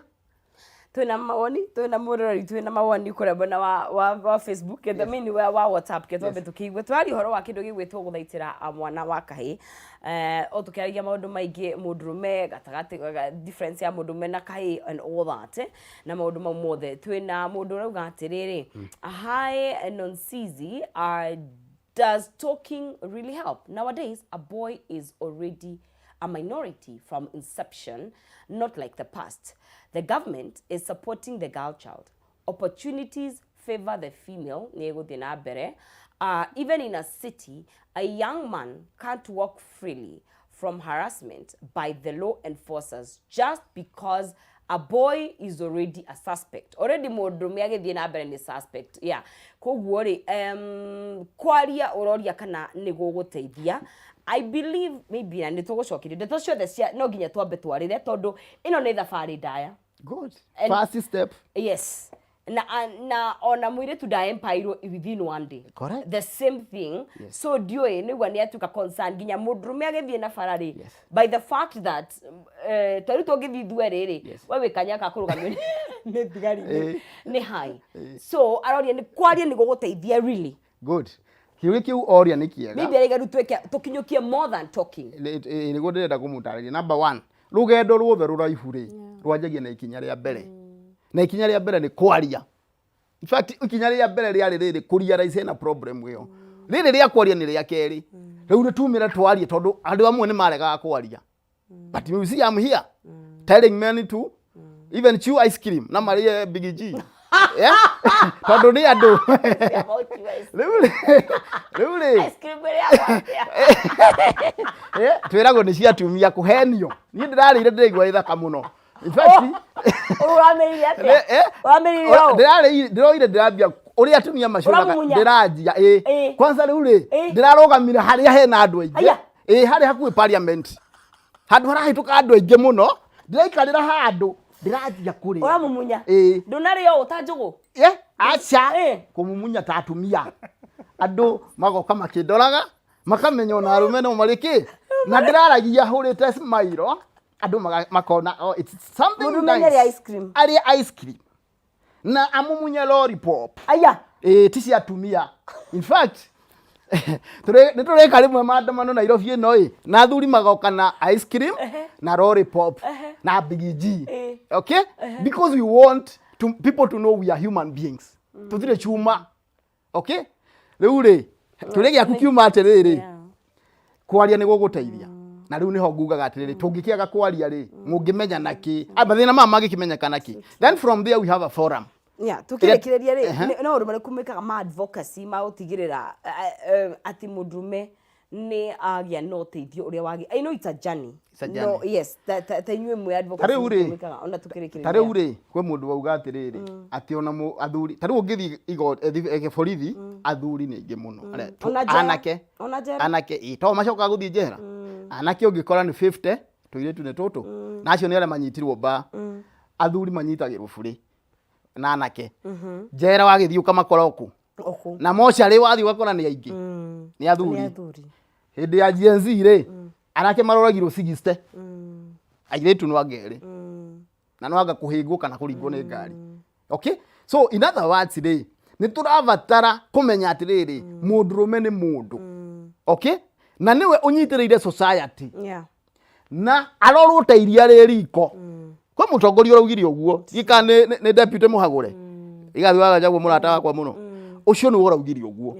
Twina mawoni, twina mũroreri, twina mawoni kũrĩa mwena wa Facebook, ketha mini wa WhatsApp, ketha twambe tũkĩigue twaria ũhoro wa kĩndũ gĩgwĩtwo gũthaitĩra mwana wa kahĩĩ, o tũkĩaragia maũndũ maingĩ, mũndũrũme gatagatĩ difference ya mũndũrũme na kahĩĩ and all that, na maũndũ mau mothe. Twina mũndũ ũrauga atĩrĩrĩ, "Hi Nonsizi, does talking really help? Nowadays a boy is already a minority from inception, not like the past. The government is supporting the girl child. Opportunities favor the female." Nĩ gũthiĩ na mbere. "Even in a city, a young man can't walk freely from harassment by the law enforcers just because a boy is already a suspect." Already mũndũrũme agĩthiĩ na mbere nĩ suspect, yeah. Koguo rĩ, kwaria ũroria kana nĩ gũgũteithia. I believe maybe na nĩ tũgũcokeria ndeto ciothe cia no nginya twambe twarĩre tondũ ĩno nĩ thabarĩ ndaya.
Good. First step.
Yes, na ona mũirĩtu ndaempairwo within one day.
Correct.
The same thing. So ndiũĩ nĩgua nĩ atuĩka concern nginya mũndũrũme agĩthiĩ na bara rĩ, by the fact that ta rĩu tũngĩthiĩ ithuerĩ rĩ, we wĩ kanya ka kũrũgamio nĩ thigari nĩ hai. So aroria nĩ kwaria nĩ gũgũteithia really?
Good, kĩũria kĩu oria nĩ kĩega.
Maybe arĩga rĩu twĩke tũkinyũkie more than talking.
Nĩguo ndĩrenda kũmũtarĩria. Number one, rũgendo ruothe rũraihu rĩ, rwanjagia na ikinya rĩa mbere, na ikinya rĩa mbere nĩ kwaria. In fact, ikinya rĩa mbere rĩarĩ rĩrĩ kũrealize hena problem ĩyo. Rĩrĩ rĩa kwaria nĩ rĩa kerĩ. Rĩu nĩ tumĩre twarie tondũ andũ amwe nĩ maregaga kwaria, but you see, I'm here telling men to even chew ice cream na marĩe Big G, yeah? Tondũ nĩ andũ
About you, ice
rĩu rĩ
ice cream ĩrĩa atĩa?
Twĩragwo nĩ cia atumia kũhenio. Niĩ ndĩrarĩire, ndĩraigua ĩthaka mũno. In fact,
Ũramĩrire atĩa? Ũramĩrire ũũ?
Ndĩrarĩire, ndĩroire, ndĩrambia ũrĩa atumia macũnaga.
Ũramumunya?
Ndĩranjia ĩ. Kwanza rĩu rĩ, ndĩrarũgamire harĩa hena andũ aingĩ.
Aya.
Ĩ, harĩa hakuhĩ parliament, handũ harahĩtũka andũ aingĩ mũno, ndĩraikarĩra handũ, ndĩranjia kũrĩa.
Ũramumunya?
Ĩ.
Ndũnarĩa ũũ ta njũgũ?
Aca. Kũmumunya ta atumia, andũ magoka makĩndoraga, makamenya ona arũme no marĩ kĩ. Na ndĩraragia hũrĩte smile, andũ makona, oh, it's something
Mũndũrũme
nice.
nĩarĩa ice cream.
Arĩa ice cream na amumunye lollipop.
Aya.
Ĩ, ti cia atumia. In fact, nĩ tũreka rĩmwe maandamano Nairobi ĩno ĩ, na athuri magoka na ice cream na lollipop na Big G. Okay, because we want people to know we are human beings, tũtirĩ chuma. Okay, rĩu rĩ, kĩũria gĩaku kiuma atĩrĩrĩ, kwaria nĩ gũgũteithia, na rĩu nĩho ngugaga atĩrĩrĩ, tũngĩkĩaga kwaria rĩ, mũngĩmenya nakĩ? Ah, mathĩna maya mangĩkĩmenyeka nakĩ? Then from there we have a forum.
Yeah, tukĩrĩkĩrĩria rĩ, no ũndũ marĩkũ mwĩkaga ma advocacy ma gũtigĩrĩra atĩ mũndũrũme nĩ agĩa na ũteithio ũrĩa wagĩ? I know it's a journey.
It's a journey.
No, yes, ta inyuĩ mwĩ advocacy
Ta rĩu rĩ,
mwĩkaga ona tukĩrĩkĩrĩria?
Ta rĩu rĩ, kwĩ mũndũ wauga atĩrĩrĩ, atĩ ona athuri, ta rĩu ũngĩthiĩ borithi, athuri nĩ aingĩ mũno arĩa
Ona njera.
Anake.
Ona njera.
Anake ĩ, to macokaga gũthiĩ njera. Anake ũngĩkora nĩ 50, tũirĩtu nĩ tũtũ, na acio nĩ arĩa manyitirwo mba. Athuri manyitagĩrwo burĩ na anake njera, wagĩthiĩ ũkamakora ũkũ
Ũkũ.
Na mocarĩ wathiĩ ũgakora nĩ aingĩ nĩ athuri.
Nĩ athuri.
Hĩndĩ ya Gen Z rĩ, anake maroragirwo 60, airĩtu no anga erĩ, na no anga kũhĩngwo kana kũringwo nĩ ngari. Okay, so in other words rĩ, nĩ tũrabatara kũmenya atĩrĩrĩ, mũndũrũme nĩ mũndũ, okay, na nĩwe ũnyitĩrĩire society na arorwo ta iria rĩ riko. Kwĩ mũtongoria ũraugire ũguo gika nĩ deputy mũhagũre Rigathi wa Gachagua, mũrata wakwa mũno, ũcio nĩwe ũraugire ũguo.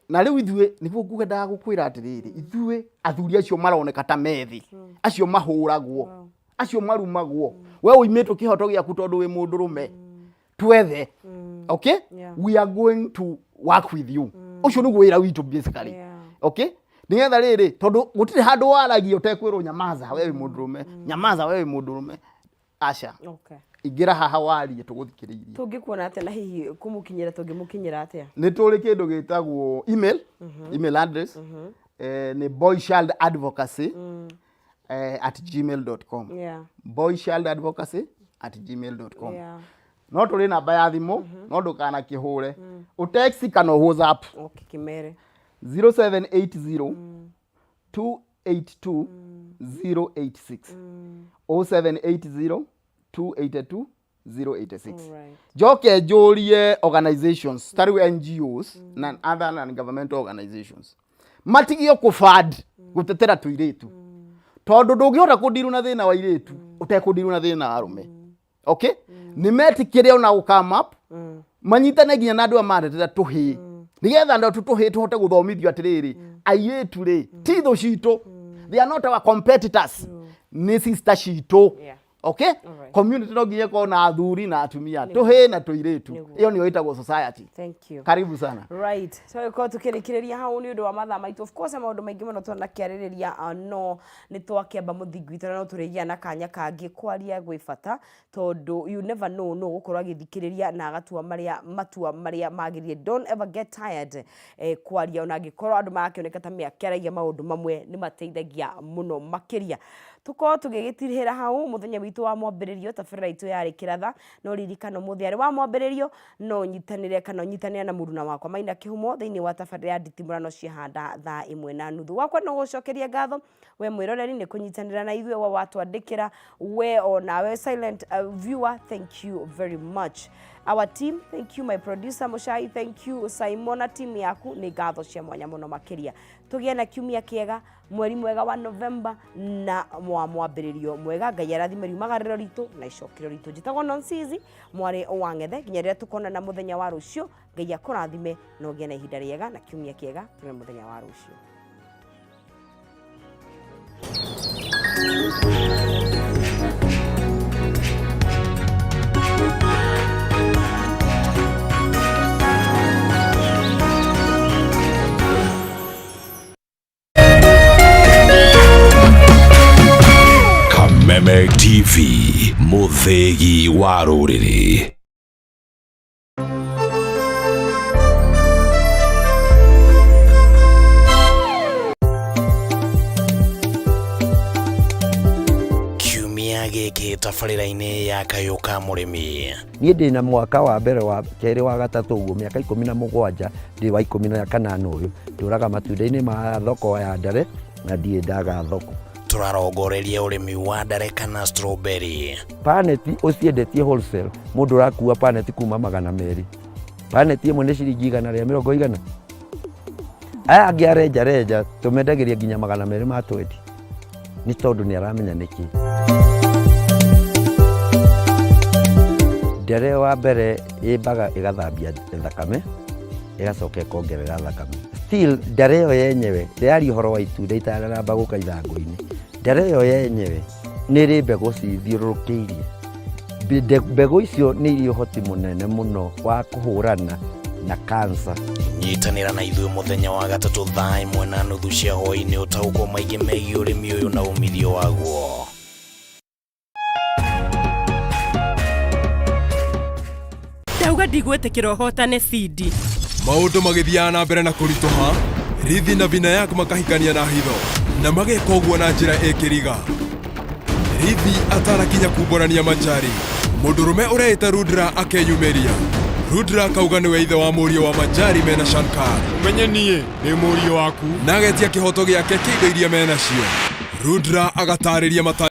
Na rĩu ithuĩ nĩguo ngwendaga gũkwĩra atĩrĩrĩ, ithuĩ athuri acio maroneka ta methi, acio mahũragwo, acio marumagwo, we ũimĩtwo kĩhoto gĩaku tondũ wĩ mũndũrũme, twethe. Okay. We are going to work with you. Ũcio nĩguo wĩra witũ basically. Okay, nĩgetha rĩrĩ, tondũ gũtirĩ handũ waragia ũtekwĩrwo, "Nyamaza, we wĩ mũndũrũme, nyamaza, we wĩ mũndũrũme." Aca. Ingĩra haha warie, tũgũthikĩrĩirie.
Tũngĩkuona atĩa, na hihi kũmũkinyĩra tũngĩmũkinyĩra atĩa?
Nĩ tũrĩ kĩndũ gĩtagwo email address, nĩ boychildadvocacy@gmail.com. boychildadvocacy@gmail.com. No tũrĩ namba ya thimũ, no ndũkanakĩhũre, ũtext kana WhatsApp.
Okay, kĩmere.
0780. 282 086, 0780 282 086. Njoke njũrie organizations ta rĩu NGOs na other non governmental organizations matigio kũband gũtetera tũirĩtu, tondũ ndũngĩhota kũndiru na thĩna wa airĩtu ũtekũndiru na thĩna wa arũme. Okay, nĩ metĩkĩre ona gũ come up manyitane nginya na andũ aya maretera tũhĩĩ, nĩgetha andũ atu tũhĩĩ tũhote gũthomithio atĩrĩrĩ, airĩtu rĩ ti thũ citũ, they are not our competitors, nĩ sister citũ. Okay. Community no nginya ĩkorwo na athuri na atumia, tũhĩĩ na tũirĩtu. Ĩyo nĩyo ĩtagwo society.
Thank you.
Karibu sana.
Right, so ĩkorwo tũkĩrĩkĩrĩria hau nĩ ũndũ wa mathaa maitũ. Of course maũndũ maingĩ mũno twanakĩarĩrĩria, no nĩ twakĩamba mũthingi witũ na no tũrĩgĩa na kanya kangĩ kwaria gwĩ bata, tondũ you never know no gũkorwo agĩthikĩrĩria na agatua marĩa matua marĩa magĩrĩire. Don't ever get tired kwaria, ona angĩkorwo andũ marakĩoneka ta mekĩaragia maũndũ mamwe, nĩ mateithagia mũno makĩria. Tũkorwo tũgĩgĩtirihĩra hau mũthenya witũ wa mwambĩrĩrio. Tabarĩra itũ yarĩ kĩratha no ririkano mũthĩ arĩ wa mwambĩrĩrio, no nyitanĩre kana ũnyitanĩre na mũruna wakwa Maina Kĩhumo thĩinĩ wa tabarĩra ya nditimũrano ciahanda thaa 1:30. Gwakwa no gũcokeria ngatho we mwĩroreri nĩ kũnyitanĩra na ithuĩ, we watwandĩkĩra, we onawe silent viewer, thank you very much. Our team, thank you. My producer Mushai, thank you. Simon na team yaku, nĩ ngatho cia mwanya mũno makĩria. Tũgĩe na kiumia kĩega, mweri mwega wa November na wa mwambĩrĩrio mwega. Ngai arathime riumagarĩro ritũ na icokero ritũ. Njĩtagwo Nonsizi mwarĩ wa Ng'ethe. Nginya rĩrĩa tũkonana mũthenya wa rũciũ, Ngai akũrathime na ũgĩe na ihinda rĩega na kiumia kĩega. Tũne mũthenya wa rũciũ.
Kameme TV, mũthĩgi wa rũrĩrĩ. Kiumia gĩkĩ tabarĩra-inĩ ya Kayũ ka Mũrĩmi.
Niĩ ndĩ na mwaka wa mbere, wa kerĩ, wa gatatũ, ũguo mĩaka 17, ndĩ wa 18 ũyũ. Ndũraga matunda-inĩ ma thoko ya Ndare na ndirĩ ndaga thoko.
Tũrarongoreria ũrĩmi wa ndare kana strawberry.
Paneti ũciendetie wholesale, mũndũ ũrakua paneti kuma 200, paneti ĩmwe nĩ ciringi 120 igana. Aya angĩ a renja renja tũmendagĩria nginya 220, nĩ tondũ nĩ aramenya nĩkĩ. Ndere wa mbere ĩmbaga ĩgathambia thakame, ĩgacoka ĩkongerera thakame. Still ndare ĩyo yenyewe, ndĩraria ũhoro wa itunda itanaramba gũka ithangũ-inĩ, ndare ĩyo yenyewe nĩ ĩrĩ mbegũ cithiũrũrũkĩirie. Mbegũ icio nĩ irĩ ũhoti mũnene mũno wa kũhũrana na cancer.
Nyitanĩra na ithuĩ mũthenya wa gatatũ thaa 1:30 cia hwaĩ-inĩ, ũtaũkwo maingĩ megiĩ ũrĩmi ũyũ na umithio waguo.
Ndauga ndigwĩtĩkĩra ũhotane cindi.
Maũndũ magĩthiaga na mbere na kũritũha, Rithi na Vinayak makahikania na hitho na mageka ũguo na njĩra ĩkĩriga. Rithi atanakinya kumbũrania Manjari, mũndũrũme ũreĩta Rudra akeyumĩria. Rudra akauga nĩwe ithe wa mũriũ wa Manjari mena Shankar.
Menye niĩ nĩ mũriũ waku.
Na agetia kĩhoto gĩake kĩa indo iria menacio. Rudra agatarĩria mata.